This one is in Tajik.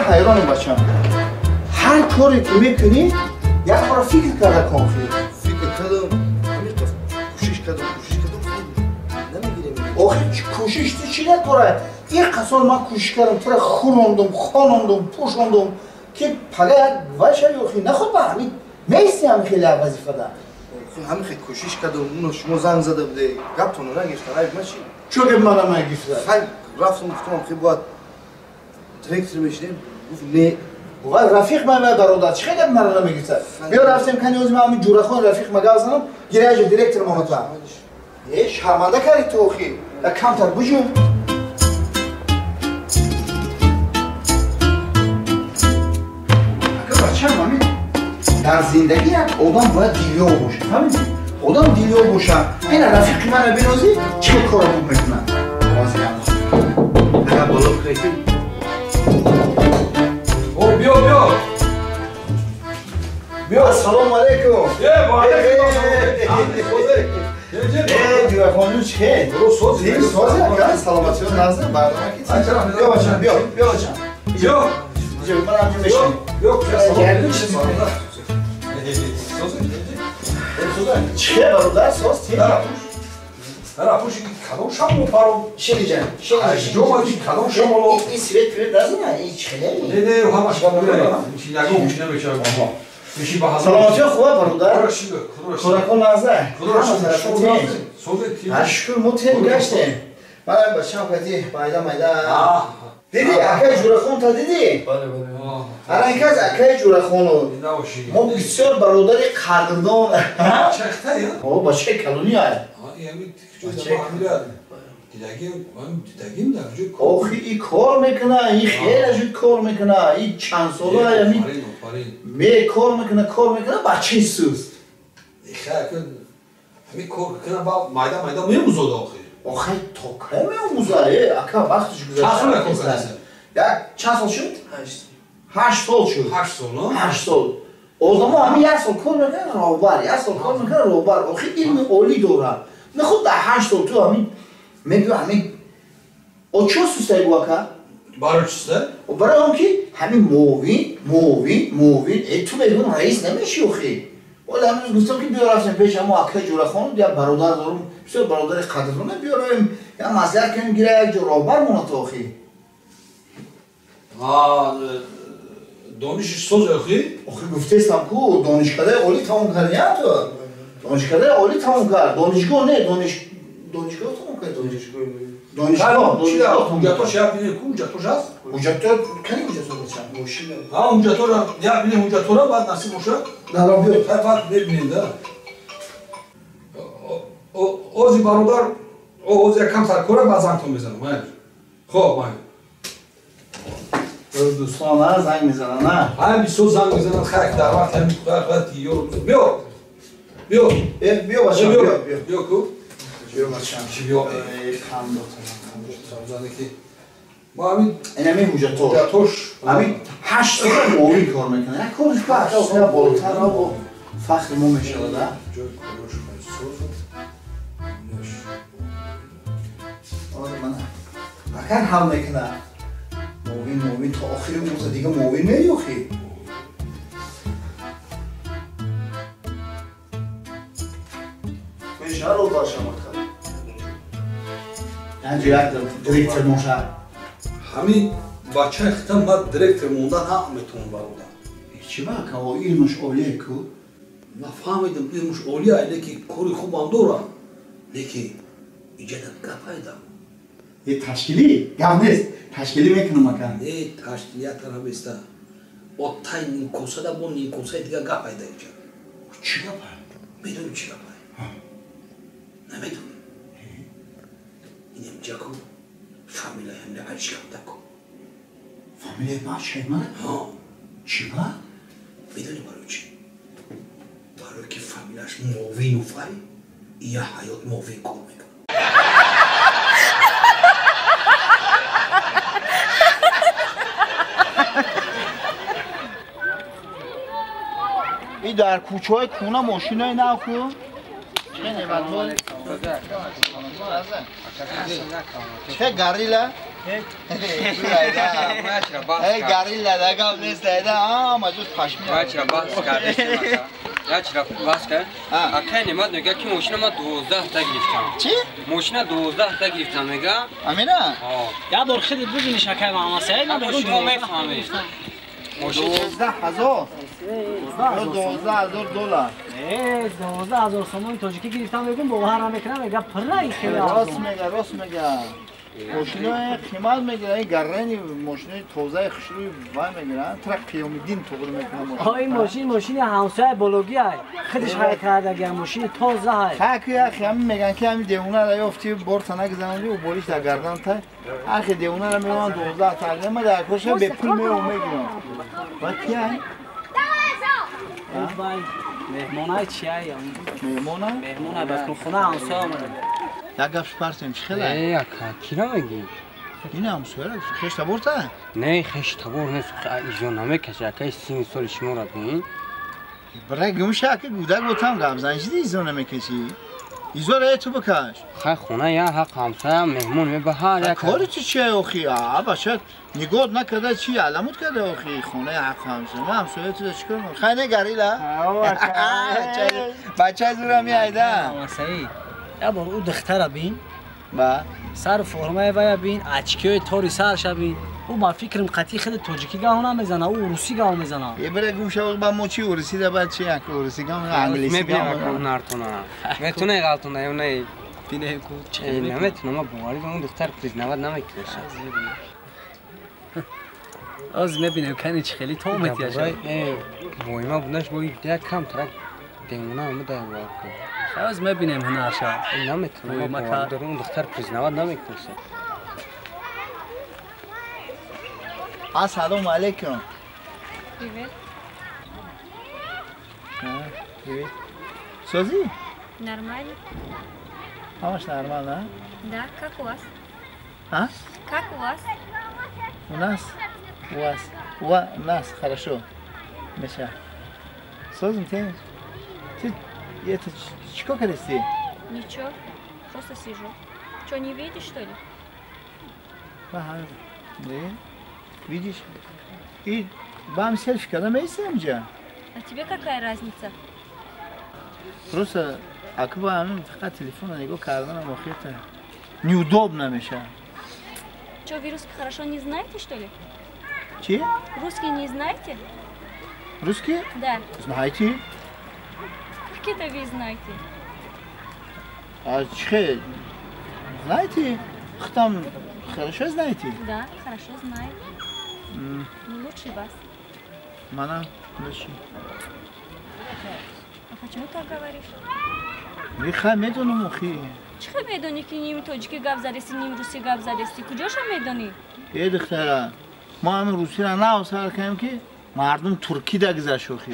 ҳайронем бачам. Ҳар коре ки мекунӣ, як бора фикр карда кун. Фикр кардам, ҳамин кӯшиш кардам, намегирем. Охир кӯшиш ту чӣ накора? Ин қасол ман кӯшиш кардам, тура хӯрондум, хонондум, пӯшондум, ки пага як вай шави охир. Наход ба ҳамин меисти ҳамин хеле вазифада. Ҳамин хел кӯшиш кардам, уно шумо занг зада буде, гаптонро нагирифтан, айб мачи? Чо гап мана нагирифта? Хай рафтам, гуфтам, хел бояд директор мешидем, гуфт не. Вай рафиқ ман вай бародар, чӣ гап мара намегирифта? Биё рафтем кани ози ман ҳамин Ҷурахон рафиқ ма гап занам, гиряҷа директор монота. Э, шарманда кардӣ ту охир. Да камтар буҷум. Ака бачам, ҳамин дар зиндагӣ як одам бояд дилёр бошад, фаҳмидӣ? Одам дилёр бошад. Ина рафиқи мана бинозӣ, чӣ кора хуб мекунад. Ага боло бихоҳӣ. О, биё, биё. Биё. Ассалому алайкум. Э, ва алайкум ассалом. Э, Ҷурахонҷон чӣ хел? Дуруст сози. Сози ака, саломатиён назм, барнома ки. Биё бачам, биё, биё бачам. Биё. Биё, ман ҳамҷо мешинем. Биё, салом. Чӣ хел бародар, соз ти? Ара пуш кадом шамол паро? Шириҷан, шириҷан. Ҷо ки кадом шамоло? Ин свет свет назна, ин чӣ хеле? Не, не, ҳамаш ягон чи намешавад. Меши ба ҳазор. Саломатиён хуба бародар? Хӯракон наза. Шукр, мо тем гаштем. Ман бачам кати майда майда. Диди, акаи Ҷурахон та диди? Бале, бале. Ара ин кас акаи Ҷурахону. Мо бисёр бародари қадрдон. О, бачаи калони ай. Охи и кор мекуна, и хеле жуд кор мекуна, и чанд сола ами ме кор мекуна, кор мекуна, бачаи суст. Ҳамин кор кунам ба майда майда меомӯзод охи. Охи то кай меомӯза? Э, ака вақташ гузашта. Як чанд сол шуд? 8 сол шуд. 8 сол, но? 8 сол. Одамо ҳамин як сол кор мекунад роҳбар, як сол кор мекунад роҳбар. Охи илми олӣ дорад. Нахуд дар 8 сол ту ҳамин мегӯ ҳамин о чо сустай бу ака? Барои чиста? Барои он ки ҳамин муовин, муовин, муовин, э ту мегӯ раис намешӣ охи. Ола ҳамин гуфтам ки биё рафтем пеш ҳамо акаи Ҷурахон, як бародар дорум, бисёр бародари қадрдона, биё равем, як маслиҳат кунем, гира як ҷо роҳбар монад охи. Дониши соз охи? Охи гуфтестам ку донишкадаи олӣ тамом кард, я ту? Донишкадаи олӣ тамом кард, донишгоҳ не, донишгоҳ тамом кард, донишгоҳ. Донишгоҳ, донишгоҳ. Ҳуҷҷатош як бинем ку ҳуҷҷатош аст? Ҳуҷҷато, кани ҳуҷҷато бачам? Мошина. Ҳа, ҳуҷҷатора як бинем ҳуҷҷатора, баъд насиб бошад. Дара биё. Хай баъд мебинем да. Ози бародар, ози як камтар кора, баъд зангтон мезанам. Майли. Хоб, майли. Дӯстон на занг мезананд, на? Ҳай бисёр занг мезананд, хай дар вақти ҳамин вақти ёр. Биё. Биё. Э, биё бачам, биё, биё. Биё ку. Биё бачам. Чи биё? Э, хандотон. Занеки. Ма ҳамин ин ҳамин ҳуҷҷатош. Ҳуҷҷатош. Ҳамин 8 сол муовин кор мекунад. Як кориш ба ака болотар бо фахри мо мешавад, а? Ҷои кораш хай соз. Оре мана. Акар ҳал мекунад. Муовин, муовин то охири умрта дига муовин меёхӣ. Мешава роҳбар шавад. Янҷо як директор моша. Ҳамин бачаи хитам ман директор мондан ҳам метавонам бародар. Чӣ ба ака, о илмаш олие ку? Ман фаҳмидам илмаш олия, леки кори хубам дорам. Леки иҷада гап айдам. Е ташкилӣ? Гап нест. Ташкилӣ мекунам ака. Не, ташкилиятара беста. Оттай нимкосада бо нимкосаи дига гап айда иҷа. Чӣ гап ай? Медонӣ чӣ гап ай? Намедонӣ. Инем ҷаку фамилияи ҳамина Алишканда ку. Фамилияи бачаи ман? Ҳо. Чӣ ба? Медонӣ барои чӣ? Барои ки фамилияш муовину фай, ия ҳаёт муовин кор мекунад. И дар кӯчаҳои кӯна мошинои нав ку? Чӣ неъматҳо? Чӣ гарила? Эй горилла да гап нест айда, ҳама ҷоз пашмина. Ячра баҳс кардем. Ячра баҳс кард. Акай Немат мега ки мошина ма 12 та гирифтам. Чӣ? Мошина 12 та гирифтам мега. Амина? Я бор худат бибиниш акай Муҳаммад Саид, ман бегум шумо мефаҳмед. 12,000. 12,000 доллар. 12,000 сомони тоҷикӣ гирифтам мегум бовар намекунам мега пурра ин хеле. Рост мега, рост мега. Мошинои қимат мегиранд, ин гаррани мошинои тозаи хушрӯи вай мегиранд, тра Қиёмиддин туғри мекунад мошин. Ин мошин мошини ҳамсояи бологӣ ай. Худаш ҳай кардагия мошини тоза ай. Ха ки яхи ҳамин меган ки ҳамин девонаро ёфти борта нагзаронди ӯ болиш дар гардан тай. Ахи девонаро меованд 12 та, ма дар коша бепул меом мегирам. Ва ки ай? Меҳмонай чи ай? Меҳмонай? Меҳмонай ба хона ҳамсоя омада. Як гап шупарсем, чӣ хела? Э, ака, кира мегӣ? Ин ҳамсояра хештаборта? Не, хештабор нест, изо намекаши, акаи сини соли шуморо бин. Бира гумша, ака гудак ботам гап зан, чиди изо намекаши? Изора е ту бикаш. Хай хона я ҳақ ҳамсоя меҳмон мебаҳар як. Кори ту чие охи? А бача нигоҳ накарда чи аламут карда охи хонаи ҳақ ҳамсоя. Ман ҳамсоя ту чӣ кор мекунам? Хай не горила. Бача зура меайда. Саид. Я бор ӯ духтара бин. Ба сар формаи вая бин, очкиҳои тори сарша бин. Ӯ ба фикрам қатъи худи тоҷикӣ гаҳо намезана, ӯ урусӣ гаҳо мезана. Е бира гумша ба мо чи урусӣ да баъд чи як урусӣ гаҳо англисӣ гаҳо ҳунартона. Метуне ғалтона ё не? Бине ку чи наметунам, ма боварӣ дорам духтар признавать намекунад. Оз мебинем кани чи хеле то метияша. Муҳима будаш бо як кам тарак демона омада бовар кун. Оз мебинем ҳунарша. Наметунам, ма боварӣ дорам духтар признавать намекунад. Ассалому алейкум. Привет. Привет. Сози? Нормально. Ҳамаш нормально, а? Да, как у вас? А? Как у вас? У нас? У вас? У нас хорошо. Миша. Созим ты? Ты это чё кардасти? Ничего, просто сижу. Чё, не видишь, что ли? Ага. Не. Видишь? И вам селфи когда месяцем же? А тебе какая разница? Просто акба ҳамин фақат телефонро нигоҳ карданам охирта неудобно меша. Чё, вы русский хорошо не знаете, что ли? Чи? Русский не знаете? Русский? Да. Знаете? Как это вы знаете? А че? Знаете? Там хорошо знаете? Да, хорошо знаю. Лучше вас. Мана лучше. А почему так говоришь? Михай медонам охи. Чӣ хел медонӣ ки ним тоҷикӣ гап задести, ним русӣ гап задести? Куҷоша медонӣ? Э духтара, мо ҳамин русиро нав сар кардем ки мардум туркӣ дагзашт охи.